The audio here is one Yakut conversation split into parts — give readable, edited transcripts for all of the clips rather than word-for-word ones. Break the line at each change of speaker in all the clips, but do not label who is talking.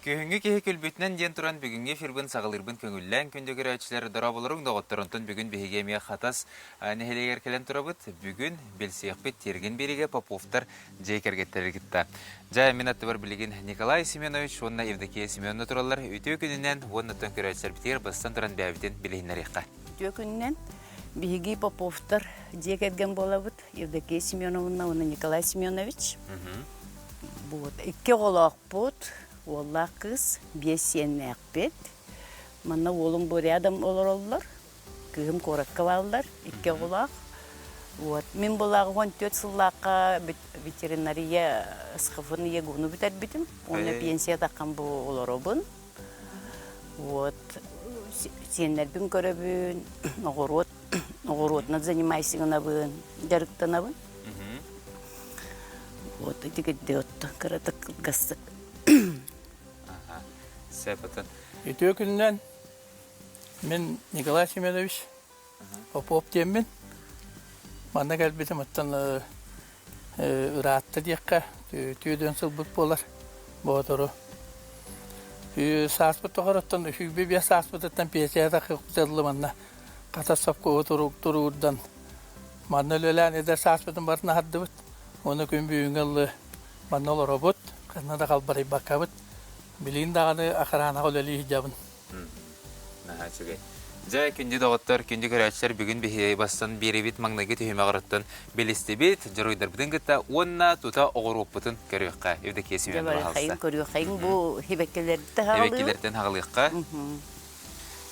Күһүҥҥү киһи күлбүтүнэн диэн туран бүгүҥҥү эфирбын саҕалыырбын көҥүллээн күндү көрөөччүлэр дорооболоруҥ доҕоттор онтон бүгүн биһиги эмиэ Хатас нэһилиэгэр кэлэн турабыт. Бүгүн билсиэхпит Тиэргин биэриигэ Поповтар дьиэ кэргэттэри кытта. Дьэ, мин аттыбар билигин Николай Семенович уонна Евдокия Семеновна тураллар. Үтүө күнүнэн уонна оттон көрөөччүлэрбитигэр бастан туран бэйэбитин билиһиннэриэххэ.
Үтүө күнүнэн биһиги Поповтар дьиэ кэргэн буолабыт. Евдокия Семеновна уонна Николай Семенович. Вот. Икки оҕолоохпут, уоллаах кыыс, биэс сиэннээхпит. Манна уолум бу рядом олороллор, кыыһым куоракка бааллар, икки оҕолоох. Вот. Мин булааҕы 14 сыллаахха ветеринария СХФ-ны ЕГУ-ну бүтэрбитим. Уонна пенсия таххан бу олоробун. Вот. Сиэннэрбин көрөбүн, оҕуруот оҕуруотунан занимайся гынабын, дьарыктанабын. Вот ити кирде оттон кыратык кылгастык.
Сөп отон.
Үтүө күнүнэн мин Николай Семенович Попов диэммин. Манна кэлбитим оттон ыраатта диэххэ түөдүөн сылбыт буолар боотуру. Сааспыт тоҕороттон үһүүбү биэс сааспытыттан пенсияда кытыллы манна хата совкоһу туруурдан манна үлэлээн эдэр сааспытын барытын аһардыбыт. Уонна күн бүгүҥҥэ ыллы манна олоробут, ханна да халбарыйбаккабыт. Билигин даҕаны охранаҕа үлэлии сылдьабын.
Наһаа үчүгэй. Дьэ, күндү доҕоттор, күндү көрөөччүлэр, бүгүн биһиги бастан биэрэбит маҥнайгы түһүмэҕиттэн билистибит, дьоруойдарбытын кытта уонна тута оҕуруоппутун көрүөххэ. Евдокия Семеновна,
Дьэ, көрүөххэйин бу хибэккилэртэн хаҕалыыбыт.
Хибэккилэртэн хаҕалыахха.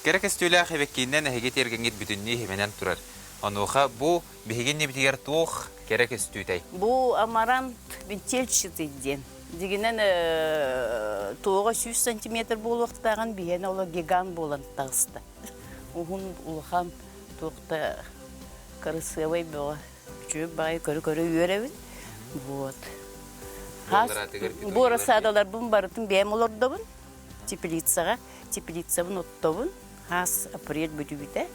Кэрэ көстүүлээх хибэккиинэн эһиги тиэргэҥҥит бүтүннүү химэнэн турар. Онуоха бу биһиги иннибитигэр туох кэрэ көстүүтэй?
Бу амарант винтельчатый диэн. Дьигинэн туоҕа 100 сантиметр буолуохтааҕын биһиэнэ оло гигант буолан таҕыста. Уһун, улахан, туох да кырасыабай бөҕө. Үчүгэй баҕайы көрө-көрө үөрэбин. Вот. Бу рассадаларбын барытын бэйэм олордобун. Теплицаҕа. Теплицабын оттобун. Хаас апрель бүтүбүтэ.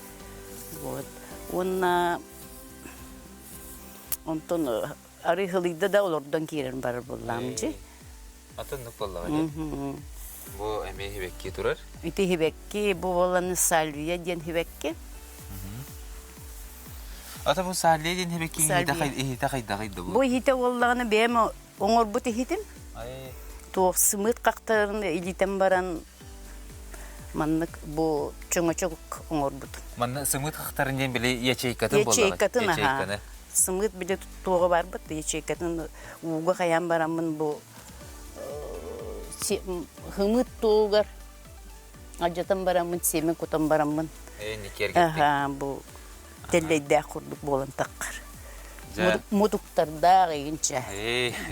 Вот. Уонна онтон арыы хылыйда да олордон киирэн барар буоллаам дьи.
Атыннык буоллаҕа дии. Бу эмиэ хибэкки турар.
Ити хибэкки бу буолланы сальвия диэн хибэкки.
Ата бу сальвия диэн хибэкки иһитэ хайдаҕый да бу?
Бу иһитэ буоллаҕына бэйэм оҥорбут иһитим. Туох сымыыт хахтарын илитэн баран маннык бу чөҥөчөк оҥорбутум.
Манна сымыыт хахтарын диэн били ячейкатын буоллаҕа.
Ячейкатын аха. Сымыыт били туоҕа барбыт ячейкатын ууга хайаан бараммын бу хымыт туоҕугар алдьатан бараммын сиэмэн кутан бараммын аха бу тэллэйдээх курдук буолан таххар. Мутуктардаах игинчэ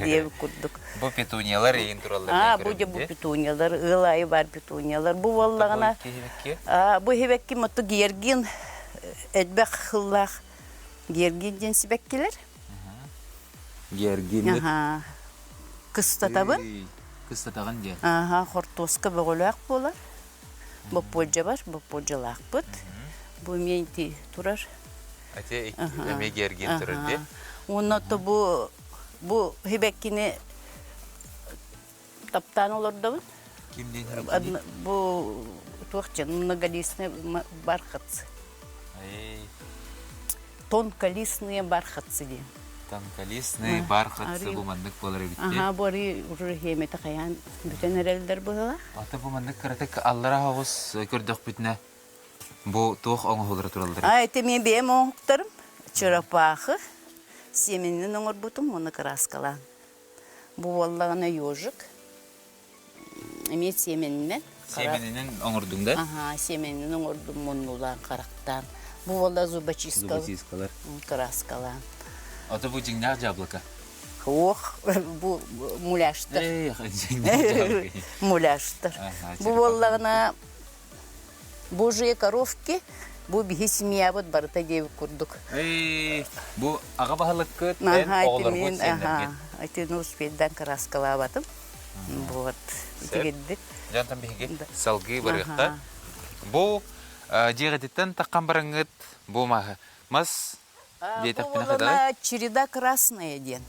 диэбит курдук.
Бу петуниялар иин тураллар.
Аа, бу дьэ бу петуниялар, ыал аайы баар петуниялар. Бу буоллаҕына, бу хибэкки моту гергин элбэх хыллаах гергин диэн сибэккилэр.
Гергин.
Аха. Кыстатабын.
Кыстатаҕын диэн.
Аха, хортуоска бөҕөлөөх буолар. Боппуодьабар, боппуодьалаахпыт. Бу эмиэ ити турар.
Ати эмиэ гергин турар дии.
Уонна то бу бу хибэккини таптаан олордобун.
Ким диэн
Бу туох диэн многолистный бархатцы. Тонколистные бархатцы диэн.
Тонколистные бархатцы бу маннык буолар эбит
Аха, бу арыы уже хиэмэтэ хайаан бүтэн эрэллэр быһыылаах.
Ата бу маннык кыратык аллара оҕус көрдөхпүтүнэ бу туох оҥоһулара тураллар?
А, это мен бэйэм оҥоһуктарым. Черепахы сиэмэнинэн оҥорбутум уонна кырааскалаан. Бу буоллаҕына ежик. Эмиэ сиэмэнинэн.
Сиэмэнинэн оҥордуҥ да?
Аха, сиэмэнинэн оҥордум муннулаан, харахтаан. Бу буолла зубочистка.
Зубочисткалар.
Кырааскалаан.
Ото бу дьиҥнээх дьаблыка?
Ох, бу муляжтар.
Эх, дьиҥнээх дьаблыка.
Муляжтар. Бу буоллаҕына Божьи коровки бу биһи семьябыт барыта диэбит курдук.
Эй, бу аҕа баһылыккыт, эн оҕолоргут, сиэннэргит.
Итини успейдан кырааскалаабатым. Вот, итигирдик.
Дьонтон биһиги салгыы барыахха. Бу дьиэҕититтэн таххан бараҥҥыт бу маһы мас диэтэхпинэ
Бу череда красная диэн.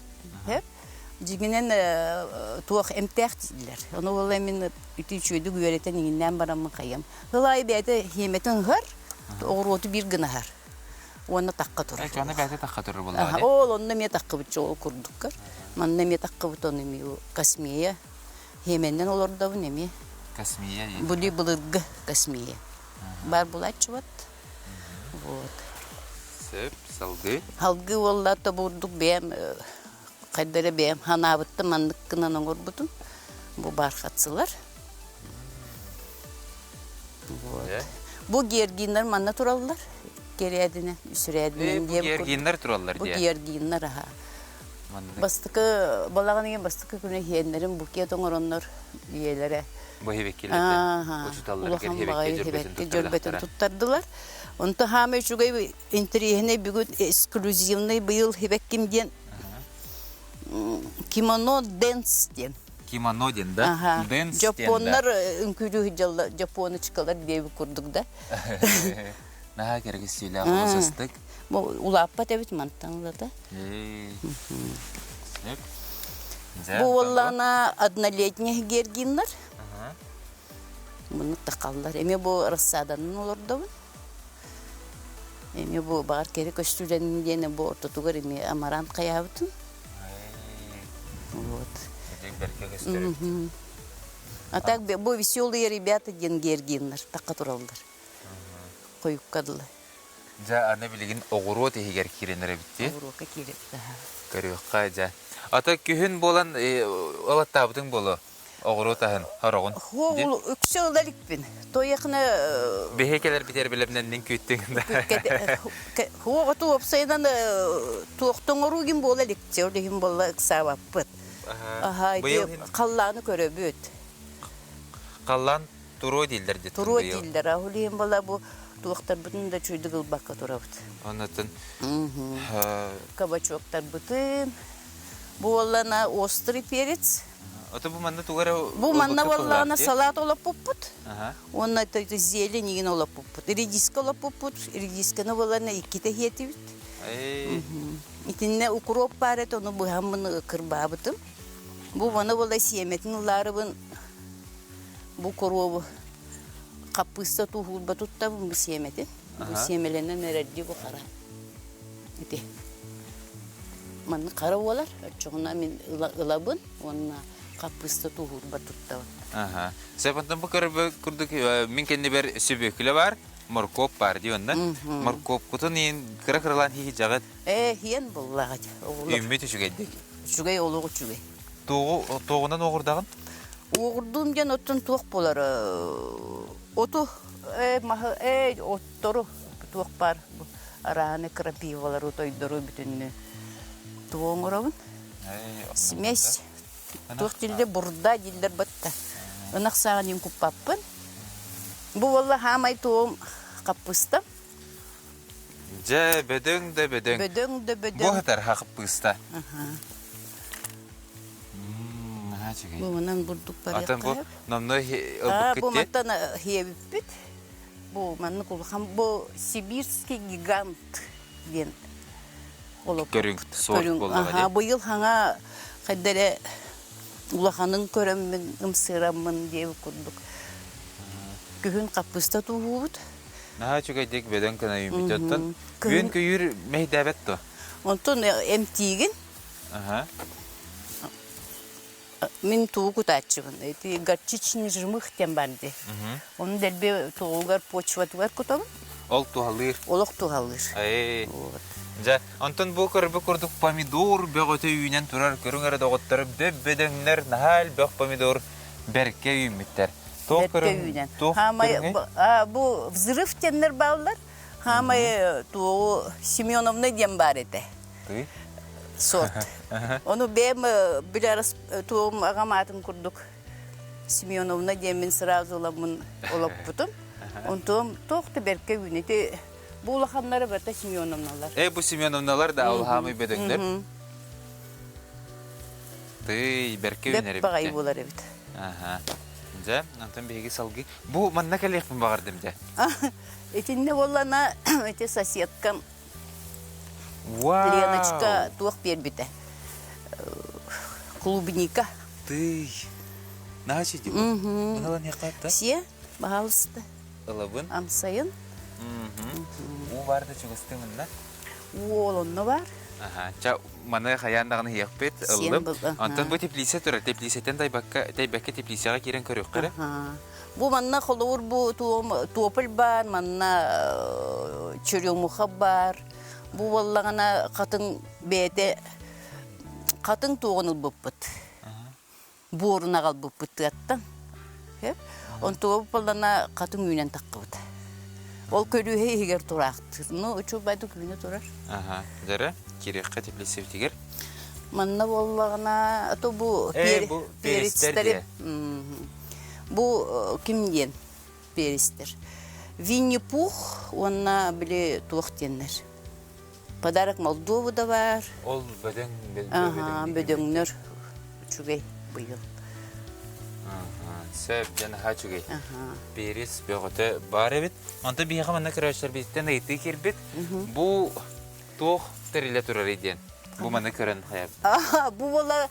Дьиҥинэн туох эмтээх дииллэр. Ону буолла мин ити үчүгэйдик үөрэтэн иҥиннээн бараммын хайыам. Сыл аайы бэйэтэ хиэмэтин ыһар, оҕуруоту биир гына ыһар. Уонна тахха турар.
Чоно бэйэтэ тахха турар буоллаҕа дии.
Ол онно эмиэ таххыбыт ол курдукка. Манна эмиэ таххыбыт ону эмиэ космея. Хиэмэннэн олордобун эмиэ.
Космея диэн.
Були былыргы космея. Бар булааччыбат. Вот.
Сөп, салгыы.
Салгыы уолла тобурдук бэйэм хайда эрэ бэйэм ханаабыттан маннык гынан оҥорбутум. Бу бархатсылар. Вот. Бу георгиннар манна тураллар. Керээдинэн, үсүрээдинэн
Бу георгиннар тураллар
Бу георгиннар аха. Бастакы балаҕан ыйын бастакы күнэ иһиэннэрин букет оҥороннор ийэлэрэ
Бу хибеккилэртэн учууталларга
хибекке дьөрбөтүн туттардылар. Онто хаама үчүгэй интэриэһинэй бүгүн эксклюзивный быйыл хибекким диэн кимоно дэнс диэн.
Кимоно диэн да? Дэнс
Жапоннар үҥкүүлүү сылдьаллар, жапоночкалар диэбит курдук да.
Наһаа кэргистиилээх олус астык.
Бу улааппат эбит мантан ылата. Бу уоллаана однолетних гергиннар. Муну тахаллар. Эми бу рассаданын олордобун. Эми бу баҕар кэрэ көстүүлэнин диэн бу ортотугар эми амарант хайаабытын. Вот. А так бу веселые ребята диэн гергиннар тахха тураллар. Хойукка дылы.
Дьэ, аны билигин оҕуруот иһигэр киирэн эрэбит
Оҕуруокка киирэбит
Көрүөххэ дьэ. Ата күһүн буолан ылаттаабытыҥ буолуо оҕуруот аһын хороҕун.
Хоол үксэ ыла иликпин. Тойахына
Биһи кэлэр битэр билэмнэннин күүттүҥ да.
Хуоҕуту уопсайынан туохтан оҥоруугин буола иликчи, ол иһин буолла ыксаабаппыт. Аха, халлааны көрөбүт.
Халлаан туруо дииллэр диттин
Туруо дииллэр. Ол иһин буола бу туохтарбытын да үчүгэйдик ылбакка турабыт.
Оннотун
Кабачоктарбытын буоллана острый перец.
Ото бу манна тугу эрэ
Бу манна буоллаҕына салат олоппуппут. Уонна зелень игин олоппуппут. Редиска олоппуппут. Редисканы буоллана иккитэ иһиэтибит. Итиннэ укроп баар этэ, ону быһаммын кырбаабытым. Бу маны буолла сиэмэтин ылаарыбын бу коруобу хаппыыста тууһуурба туттабын бу сиэмэтин. Бу сиэмэлэнэн эрэрдии бу хара. Ити. Маннык хара буолар. Оччоҕуна мин ылабын уонна хаппыыста тууһуурба туттабын.
Аха. Сөп, бу көрбө курдук мин кэннибэр сүбүөкүлэ бар, моркуоп бар дии онно. Моркуопкутун иин кыра-кыралаан хиһи
Ээ, хиэн буллаҕа.
Үүммүт үчүгэйдик.
Үчүгэй олох үчүгэй.
Туоҕу туоҕунан уоҕурдаҕын?
Уоҕурдуум диэн оттон туох буолар оту ээ маһы ээ оттору туох баар арааһыны крапивалары тойдору бүтүннүү тугу оҥоробун смесь туох дииллэр бурда дииллэр батта ынах сааҕын иин куппаппын бу буолла хаамай туом хаппыыстам
Дьэ, бөдөҥ да бөдөҥ.
Бөдөҥ да бөдөҥ.
Бу сытар хаппыыста. Наһаа үчүгэй.
Бу манан бурдук
Атын бу
барыахха.
номно
Бу мантан хиэбиппит. Бу маннык улахан бу сибирский гигант диэн
Көрүҥ, сорт буоллаҕа
Аха, быйыл хаҥа хайда эрэ улаханын көрөммүн, ымсыыраммын диэбит курдук. Күһүн хаппыыста тууһуубут.
Наһаа үчүгэйдик бөдөҥ гына үүммүт оттон күөн көйүүр мэһэйдээбэт дуо?
Онтон эмтиигин.
Аха.
Мин тугу кутааччыбын. Ити горчичный жмых диэн бар дии. Оны дэлби тугугар почватыгар кутабын.
Ол туһалыыр.
Олох туһалыыр.
Эй. Дьэ, онтон бу көрбүт курдук помидор бөҕөтө үүнэн турар көрүҥ эрэ доҕотторо бөп-бөдөҥнөр наһаа элбэх помидор бэркэ үүммүттэр. Туох
Бэркэ үүнэн.
Туох
Хаамай
көрүҥүй?
бу взрыв диэннэр бааллар. Хаамай туоҕу Семеновна диэн баар этэ.
Ты?
Сорт. Ону бэйэм билэр туоҕум аҕам аатын курдук Семеновна диэммин сразу ыламмын олоппутум. Онтуом туох да бэркэ үүнэти бу улаханнары барыта Семеновналар.
Э, бу Семеновналар да алһаамый бөдөҥнөр. Тый, бэркэ үүнэр
эбит. Баҕайы буолар эбит.
Аха. Дьэ, онтон биһиги салгыы. Бу манна кэлиэхпин баҕардым дьэ.
Итиннэ буоллана ити соседкам
Вау!
Леночка туох биэрбитэ. Клубника.
Тый. Наһаа сиди бу. Мыналан яққатта.
Все, пожалуйста.
Ылабын.
Амсайын.
Уу бар да чугастыы мынна.
Уол онно бар.
Аха, ча маны хайаан даҕаны иһиэхпит, ыллым. Онтон бу теплица турар, теплицаттан тайбакка, тайбакка теплицаҕа киирэн көрүөххэ эрэ.
Бу манна холобур бу тополь бар, манна черемуха бар. Бу буоллаҕына хатыҥ бэйэтэ хатыҥ туоҕун ылбыппыт. Буорун аҕалбыппыт тыаттан. Онтуга буоллана хатыҥ үүнэн таххыбыт. Ол көрүүһэ иһигэр тураахтыыр. Ну, учуобайдык үүнэ турар.
Аха, дьэрэ, кириэххэ теплицэбитигэр.
Манна буоллаҕына, а то бу
бу перецтэри.
Бу ким диэн перецтэр? Винни-Пух уонна били туох диэннэр. Подарок Молдову да бар.
Ол бөдөҥ
Аха, бөдөҥнөр үчүгэй быйыл.
Сөп, дьэ наһаа үчүгэй. Перец бөҕөтө баар эбит. Онтон биһиэхэ манна көрөөччүлэрбититтэн ыйытыы киирбит. Бу туох тэриллэ турарый диэн. Бу маны көрөн хайа.
Бу буола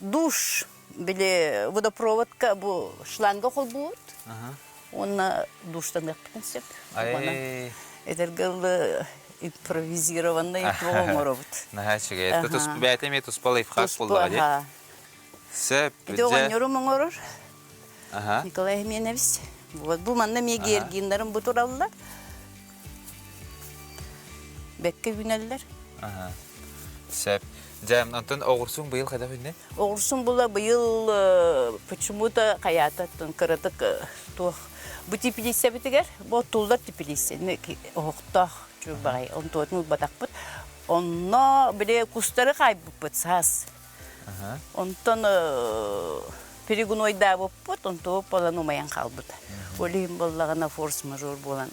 душ били водопроводка бу шланга холбуут. Уонна душтаныахпытын сөп. Этэргэ дылы импровизированный туох оҥоробут.
Наһаа үчүгэй. Это тус бэйэтэ эмиэ туспа лайфхак буоллаҕа дии. Сөп.
Ити оҕонньорум оҥорор. Николай Хименович. Вот бу манна эмиэ георгиннарым бу тураллар. Бэккэ үүнэллэр.
Сөп. Дьэ, онтон оҕурсуҥ быйыл хайдах үүннэ?
Оҕурсум була быйыл почему-то хайаататтан кыратык туох бу теплицэбитигэр бу оттууллар теплицэни оһохтоох чуурбаҕай онтуотун ылбатахпыт. Онно били кустары хаайбыппыт саас. Онтон перегнойдаабыппыт, онтуо буолан умайан хаалбыта. Ол иһин буоллаҕына форс-мажор буолан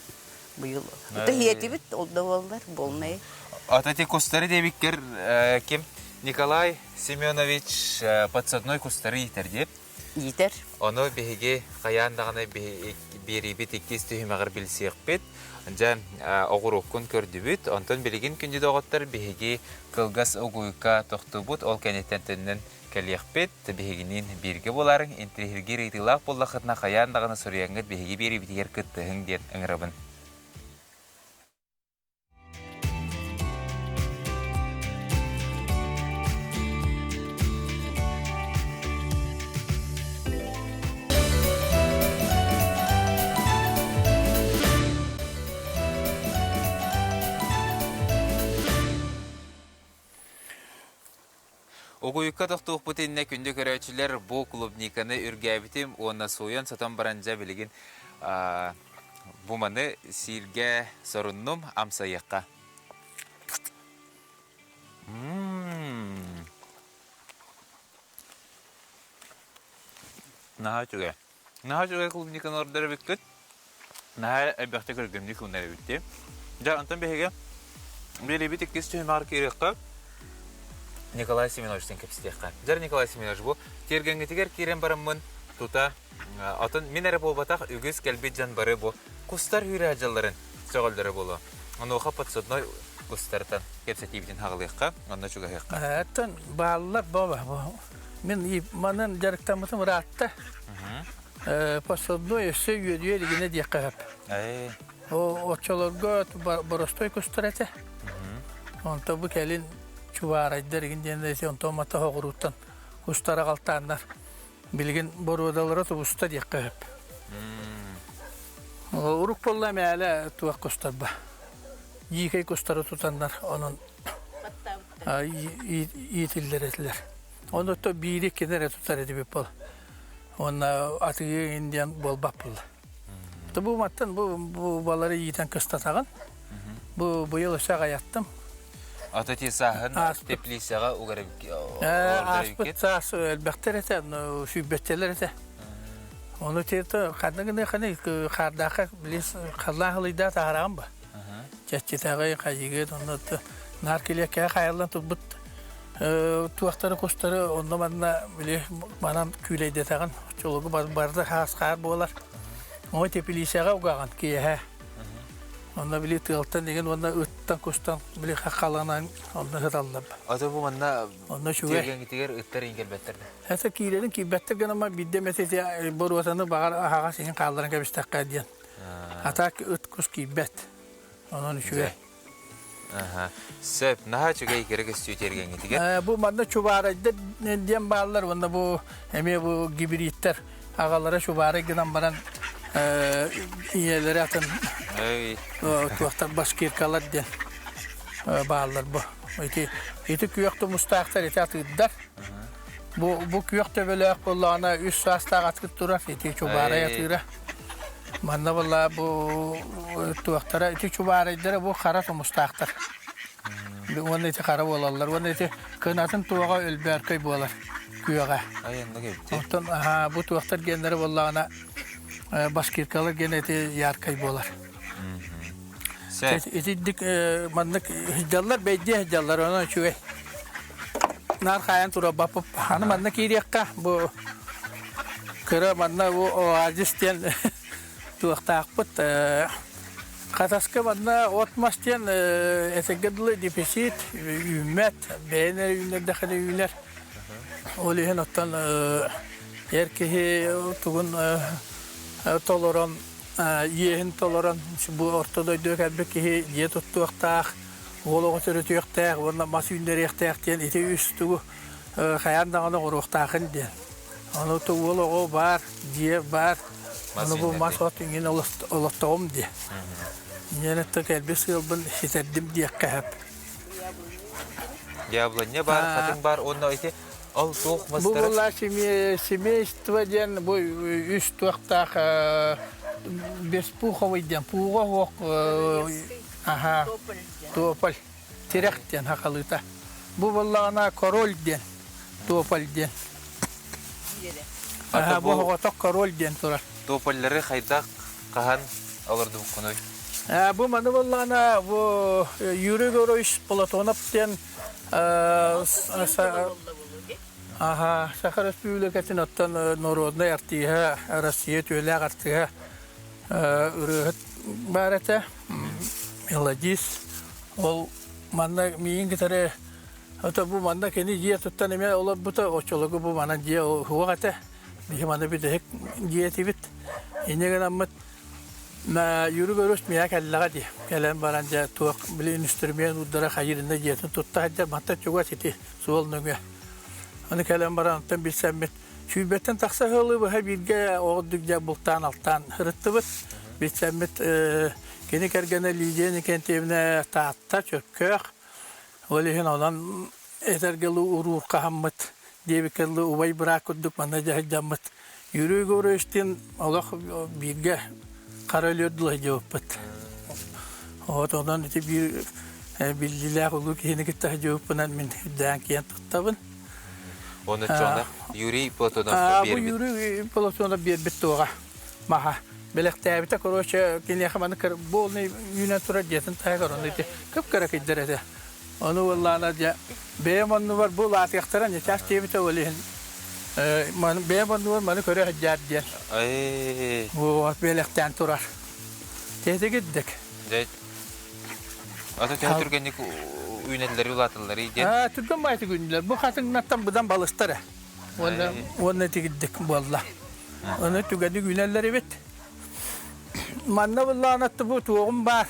быйыл. Это иэтибит, ол да буоллар, буолнай.
Ата ти кустары диэбиккэр ким Николай Семенович подсадной кустары иитэр диэп.
Иитэр.
Ону биһиги хайаан даҕаны биэриибит иккис түһүмэҕэр билсиэхпит. Дьэ, оҕуруоккун көрдүбүт. Онтон билигин күндү доҕоттор биһиги кылгас угуйка тохтубут. Ол кэнниттэн төннөн кэлиэхпит. Биһигиниин бииргэ буолаарыҥ. Интириэһиргиир ыйытыылаах буоллаххытына хайаан даҕаны суруйаҥҥыт биһиги биэриибитигэр кыттыһыҥ диэн ыҥырабын. Угуйукка тохтуохпут иннэ күндү көрөөччүлэр бу клубниканы үргээбитим уонна сууйан сотон баран дьэ билигин бу маны сииргэ соруннум амсайыахха. Наһаа үчүгэй. Наһаа үчүгэй клубниканы ордор эбиккит. Наһаа элбэхтик өлгөмнүк ылынар эбит дии. Дьэ, онтон биһиги биэриибит иккис түһүмэҕэр киириэххэ. Николай Семеновичтан кэпсэтиэххэ. Дьэр Николай Семенович, бу тиэргэҥҥитигэр киирэн бараммын тута атын мин эрэ буолбатах үгүс кэлбит дьон бары бу кустар үүрэ сылдьалларын сөҕөллөрө буолуо. Онуоха подсадной кустартан кэпсэтиибитин хаҕылыахха, онно чугаһыахха.
Оттон бааллар баба. Мин манан дьарыктаммытым ыраатта. Подсадной өссө үөдүйэ илигинэ диэххэ сөп. Оччолорго боростой кустар этэ. Онто бу кэлин чубаарайдар игин диэн онтон мата хоҕурууттан кустар аҕалтааннар билигин боруодалара тубуста диэххэ сөп. Урук буолла мээлэ туох кустарба. Дьиикэй кустары тутаннар онон иитиллэр этилэр. Онно биири иккини эрэ тутар этибит бол. Уонна атыгы иҥин диэн буолбат буолла. Бу маттан бу бу балары иитэн кыстатаҕын. Бу быйыл өссө аҕайаттым.
Ата ти сааһын теплицаҕа угар
Ааспыт саас элбэхтэр этэ, сүүрбэччэлэр этэ. Ону тиэртэ ханна гыныаххыный хаардаахха билис халлаан халыйдаа таһараҕын ба. Чэччитэҕи хайыгыт онно наар килиэккэҕэ хайаллан турбут туохтары кустары онно манна били манан күүлэйдэтэҕин оччолорго барыта хаас хаар буолар. Ону теплицаҕа угаҕын киэһэ. Онно били тыалтан деген уонна ыттан кустан били хаххаланан онно сыталлар.
Ото бу манна
Онно үчүгэй.
тиэргэҥҥитигэр ыттар иҥкэлбэттэр да.
Эсэ киирэрин киирбэттэр гынан биирдэ эмэ ити боруотаны баҕар аһаҕас иһин хаалларан кэбистэххэ диэн. А так ыт кус киирбэт. Онон үчүгэй.
Аха. Сөп, наһаа үчүгэй кэрэ көстүү тиэргэҥҥитигэр.
Бу манна чубаарайдар диэн бааллар уонна бу эмиэ бу гибридтэр аҕалара чубаарай гынан баран ийэлэрэ атын туохтар башкиркалар диэн бааллар бу. Ити ити күөх тумустаахтар ити атыырдар. Бу бу күөх төбөлөөх буоллаҕына үс саастаах атыыр турар ити чубаарай атыыра. Манна буолла бу туохтара ити чубаарайдара бу хара тумустаахтар. Уонна ити хара буолаллар. Уонна ити кынатын туоҕа өлбөөркөй буолар күөҕэ. Оттон аха бу туохтар геннэрэ буоллаҕына башкиркалар ген ити яркай буолар. Итиддик маннык сылдьаллар, бэйдиэ сылдьаллар, онон үчүгэй. Наар хаайан турабаппыт. Аны манна киириэххэ бу кыра манна бу оазис диэн туохтаахпыт. Хатаска манна от-мас диэн этэргэ дылы дефицит, үүммэт, бэйэн эрэ үүннэрдэххинэ үүнэр. Ол иһин оттон эр киһи тугун толорон иэһин толорон бу орто дойдуга кэлбит киһи дьиэ туттуохтаах, уол оҕо төрөтүөхтээх уонна мас үүннэриэхтээх диэн ити үс тугу хайаан даҕаны оҥоруохтаахын диэн. Ону уол оҕо баар, дьиэ баар, ону бу мас от иҥин олохтоҕум диэ. Инньэ кэлбит сыалбын ситэрдим диэххэ сөп.
Яблоня баар, хатыҥ баар уонна ити Ол туох
Бу
мастара?
буолла семейство диэн бу үс туохтаах беспуховый диэн пууга суох аха тополь тирэх диэн хахалыыта. Бу буоллаҕына король диэн тополь диэн. Аха бу оҕотох король диэн турар.
Тополлары хайдах хаһан олордубуккунуй?
Бу маны буоллаҕына бу Юрий Егорович Платонов диэн Аха, Саха Өрөспүүбүлүкэтин оттон норуодунай артыыһа, Россия үтүөлээх артыыһа ырыаһыт баар этэ, мелодист. Ол манна миигин кытары ото бу манна кини дьиэ туттан эмиэ олорбута, оччолорго бу манан дьиэ суох этэ. Биһи маны бүтэһик дьиэ этибит. Инньэ гынаммыт Юрий Григорьевич миэхэ кэллэҕэ дии. Кэлэн баран дьэ туох били инструмент уурдара хайыырында дьиэтин тутта сылдьар мантан чугас ити суол нөҥүө. Аны кэлэн баран онтон билсэммит сүүрбэттэн тахса сылы быһа бииргэ оҕурдук дьэ бултаан-алтаан ырыттыбыт. Билсэммит кини кэргэнэ Лидия Никентьевна Таатта Чөркөөх. Ол иһин онон этэргэ уруурхаһаммыт диэбиккэ дылы убай быраат курдук манна дьаһайдаммыт Юрий Егоровичтыын олох бииргэ хара өлүөр дылы сылдьыбыппыт. Вот онон ити биир биллиилээх улуу киһини кытта сылдьыбыппынан мин үрдээн киэн туттабын.
Оны чоно Юрий Платонов
биэрбит. Бу Юрий Платонов биэрбит туоҕа маһа. Бэлэхтээбитэ, короче, киниэхэ маны буолный үүнэн турар дьиэтин таһыгар онно ити кып-кыракыйдар этэ. Ону буоллаҕына дьэ бэйэм оннубар бу улаатыахтара ньычаас диэбитэ ол иһин бэйэм оннубар маны көрө сылдьаар диэн вот бэлэхтээн турар. Тиэтигирдик.
Дьэ ата төһө түргэнник үүнэллэри улааталларый диэн.
Түргэн баайытык үүннүлэр. Бу хатыҥнартан быдан балыстар Уонна уонна тигирдик буолла. Ону түгэник үүнэллэр эбит. Манна буллаҕына бу туоҕум баар.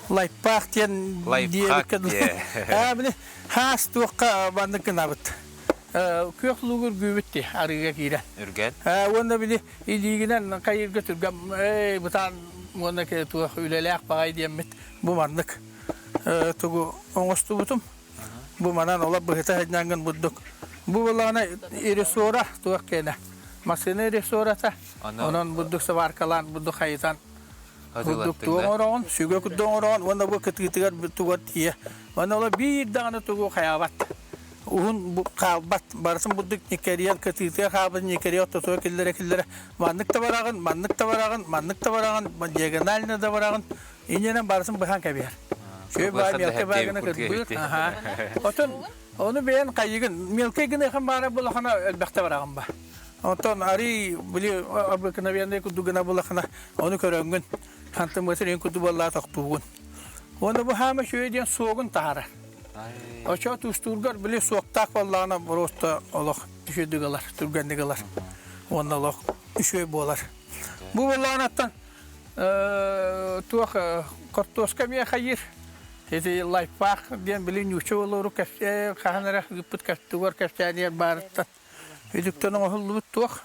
Лайпаах диэн диэбиккэ дылы. Били хаас туохха маннык гынабыт. Күөх луугу үргүүбүт дии арыыга киирэн.
Үргэн.
Уонна били илиигинэн хайыырга түргэн эй бытаан уонна туох үлэлээх баҕай диэммит бу маннык тугу оҥостубутум. Бу манан олох быһыта сылдьаҥҥын бурдук. Бу буоллаҕына ресора туох киэнэ. Массыына ресората. Онон бурдук сваркалаан, бурдук хайытан бурдук тугу оҥороҕун, сүгэ курдук оҥороҕун уонна бу кытыытыгар тугар тиийэ. Уонна олор биир даҕаны тугу хайаабат. Уһун хаалбат. Барытын бурдук никэрийэн кытыытыгар хаалбыт никэрийэ ортотугар киллэрэ-киллэрэ маннык да бараҕын, маннык да бараҕын, маннык да бараҕын, диагонально да бараҕын. Инньэнэн барытын быһан кэбиһэр. Үчүгэй баай мелкэй баай гына кырбыыр. Отон ону бэйэн хайыгын мелкэй гыныахын баара булахана элбэхтэ бараҕын ба. Онтон арый били обыкновенный курдук гына булахана ону көрөҥҥүн. Сантиметр ин курдук буоллаа тохтуугун. Уонна бу хаама үчүгэй диэн суогун таһаарар. Очо тустуургар били суоктаах буоллаҕына просто олох үчүгэйдик ылар, түргэнник ылар. Уонна олох үчүгэй буолар. Бу буоллаҕынаттан туох хортуоска эмиэ хайыыр. Ити лайфхак диэн били ньуучча олору кэпсээ хаһан эрэ ыыппыт кэптугар кэпсээнигэр баарыттан үтүктэн оҥоһуллубут туох.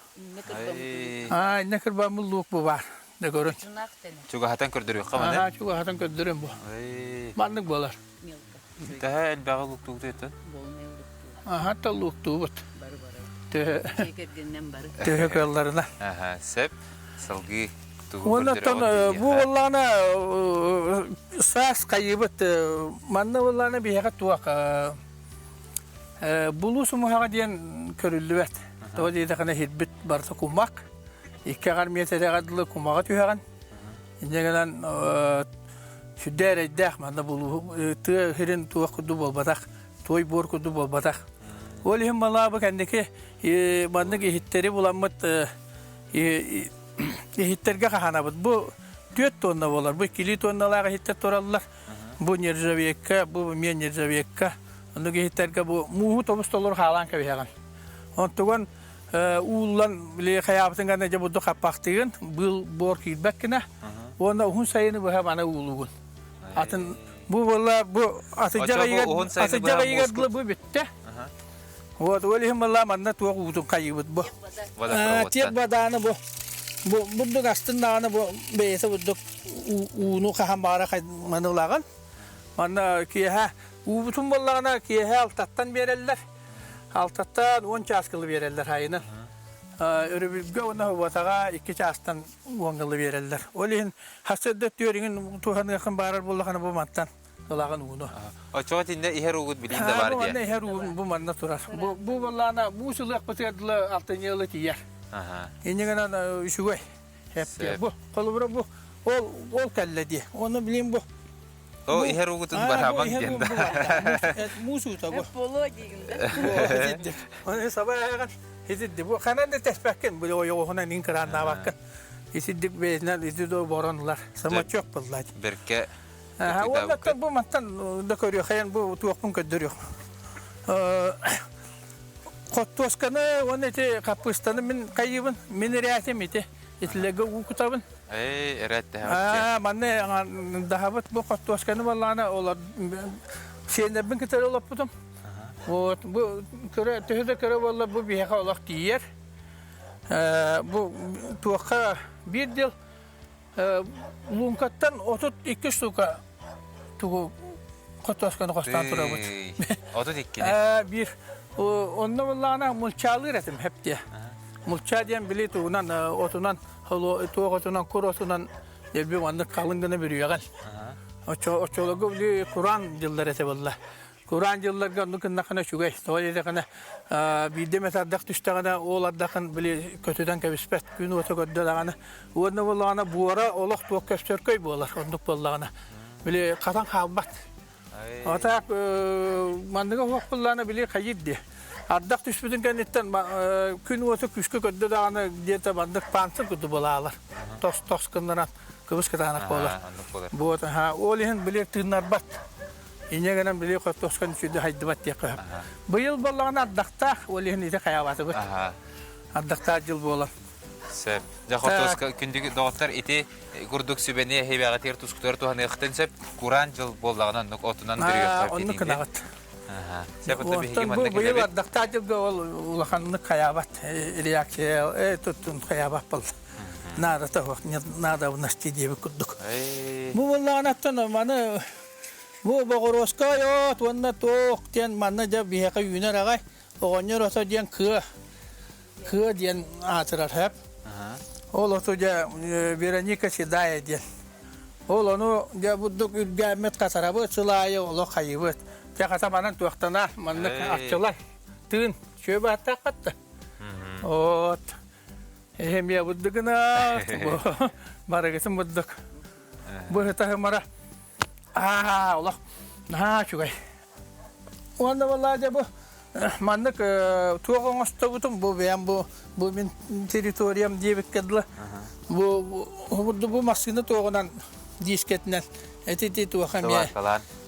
Аа, иннэ кырбаммыт луук бу баар. Да көрүн.
Чугаһатан көрдөрүөххэ маны.
Аа, чугаһатан көрдөрүм бу. Маннык буолар.
Төһө элбэҕи лууктуубут
Аха, та лууктуубут. Төһө төһө кыалларына.
Аха, сөп. Салгыы тугу
Уоннаттан бу буоллаҕына саас хайыыбыт манна буоллаҕына биһиэхэ туох булуус умуһаҕа диэн көрүллүбэт. Тоҕо диэтэххинэ иһирбит барыта кумах. Икки аҕар миэтэрэҕэ дылы кумаҕа түһэҕин. Инньэ гынан сүрдээх эрэйдээх манна булуу тыа сирин туох курдук буолбатах, туой буор курдук буолбатах. Ол иһин балаабы кэнники маннык иһиттэри буламмыт иһиттэргэ хаһаанабыт. Бу 4 тонна буолар. Бу 2 тонналаах иһиттэр тураллар. Бу нержавейка, бу эмиэ нержавейка. Оннук иһиттэргэ бу мууһу тобус толору хаалаан кэбиһэҕин. Онтуган ууллан били хайаабытын гана дьэ бурдук хаппахтыгын, быыл буор киирбэт гына. Уонна уһун сайыны быһа маны уулугун. Атын бу буолла бу атыдьах ыйыгар атыдьах ыйыгар дылы бу бүттэ. Вот ол иһин буолла манна туох уутун хайыыбыт бу. Тиэк бадааны бу бу бурдук астын даҕаны бу бэйэтэ бурдук ууну хаһан баара маны ылаҕын. Манна киэһэ уубутун буоллаҕына киэһэ алтаттан биэрэллэр. Алтаттан 10 чааскылы биэрэллэр айынан. Өрөбүлгэ уонна убатаҕа 2 чаастан уонгылы биэрэллэр. Ол иһин хасырда түөрүҥүн туһаныахын баарар буоллаҕына бу мантан ылаҕын ууну.
Оччоҕо итиннэ иһэр уугут билиин да баар
диye. Манна иһэр уум бу манна турар. Бу бу буоллаҕына муус ылыахпытыгар дылы алтынньы ылы тиийэр. Инньэ гынан үчүгэй. Эптиэ. Бу холобура бу ол ол кэллэ дии. Оны билин бу
О, иһэр уугутун барабан диэн да.
Муус уута бу.
Боло диигин да.
Оны саба аяҕын итидди бу ханан да тэспэккин бу ойоҕуһунан ин кырааннаабаккын. Итиддик бэйэтинэн ити до борон ылар. Самочок булла.
Берке
Уонна бу мантан да көрүөхайан бу туохпун көрдөрүөх. Хоттуосканы уонна ити хаппыыстаны мин хайыыбын, мин ирээтим ити. Итилэргэ уу кутабын.
Эй, эрэт
Манна даһабыт бу хоттуосканы баллаана олор сиэннэрбин кытары олоппутум. Вот бу көрө төһө да көрө буолла бу биһиэхэ олох тиийэр. Бу туохха биир дьыл Лууҥкаттан 32 штука тугу хотуосканы хостоон турабыт.
32-ни?
Биир. Онно буллаҕына мульчалыыр этим хэптиэ. Мульча диэн били тугунан отунан туох отунан кур отунан дэлби маннык халыҥ гына бүрүйэҕин. Оччолорго били кураан дьыллар этэ буолла. Кураан дьылларга оннук гыннаххына үчүгэй. Тоҕо диэтэххинэ, биирдэ эмэ ардах түстэҕинэ, ол ардахын били көтүтэн кэбиспэт, күн уота көрдө даҕаны. Уонна буоллаҕына буора олох туох көстөркөй буолар оннук буоллаҕына. Били хатан хаалбат. А так манныга суох буоллаҕына били хайыыр дии. Ардах түспүтүн кэнниттэн күн уота күүскэ көрдө даҕаны где-то маннык панцирь курдук буолаалар. Тос-тос гыннаран кыбыс кытаанах буолар. Вот, ол иһин били тыыннарбат. Инньэ гынан били хортуосканы сүдү хайдыбат диэххэ сөп. Быйыл буоллаҕына ардахтаах, ол иһин ити хайаабатыбыт. Ардахтаах дьыл буолар.
Сөп. Дьэ хортуоска күндү доҕоттор ити курдук сүбэни эһиэбэҕитигэр тускутугар туһаныахтын сөп. Кураан дьыл буоллаҕына оннук отунан бүрүөххэ
Оннук гынаҕыт.
Сөп отто биһиги
Бу
манна
быйыл
кэлэбит.
ардахтаах дьылга ол улаханнык хайаабат реакция туттун хайаабат буолла. Наада того, надо внести диэбит курдук. Бу буоллаҕына оттон маны Бу боҕуруоска от уонна туох диэн манна дьэ биһиэхэ үүнэр аҕай оҕонньор ото диэн кыа кыа диэн аатырар хэп. Ол оту дьэ Вероника Седая диэн. Ол ону дьэ бурдук үргээммит хатарабыт сыл аайы олох хайыбыт. Дьэ хата манан туохтана маннык арчылар тыын сүө бааттааххат да. Вот. Эмиэ бурдугuna барыгытын бурдук. Быһыта мара Аа, олох наһаа үчүгэй. Уонна балаа дьэ бу. Маннык туох оҥостобутум бу бэйэм бу бу мин территориям диэбиккэ дылы бу бу массыына туоҕунан дискетинэн эти туох эмиэ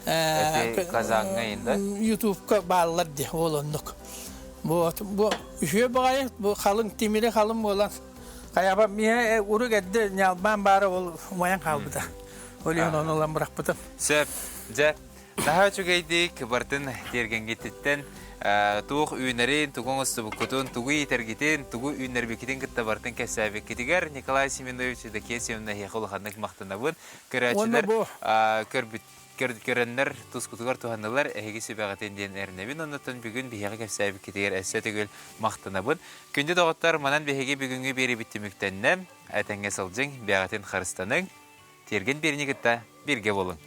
Эти Казаҥҥа инда
Ютубка бааллар дии ол оннук бу бу үһүө баҕайы бу халыҥ тимири халыҥ буолан хайаба миэ урук эрдэ ньалбаан баара ол умайан хаалбыта ол иһин ону ылан бырахпытым.
Сөп дьэ. Наһаа үчүгэйдик бартын тиэргэҥҥититтэн туох үүнэрин, тугу оҥостубуккутун, тугу иитэргитин, тугу үүннэрбиккитин кытта бартын кэпсээбиккитигэр Николай Семенович Евдокия Семеновна эһиэхэ улаханнык махтанабын. Көрөөччүлэр көрбүт көрөннөр тускутугар туһаннылар, эһиги сүбэҕитин диэн эрэнэбин. Оннуттан бүгүн биһиэхэ кэпсээбиккитигэр өссө төгүл махтанабын. Күндү доҕоттор, манан биһиги бүгүҥҥү биэриибит түмүктэннэ. Этэҥҥэ сылдьыҥ, бэйэҕитин харыстаныҥ. Тиэргэн биэриини кытта бииргэ буолуҥ.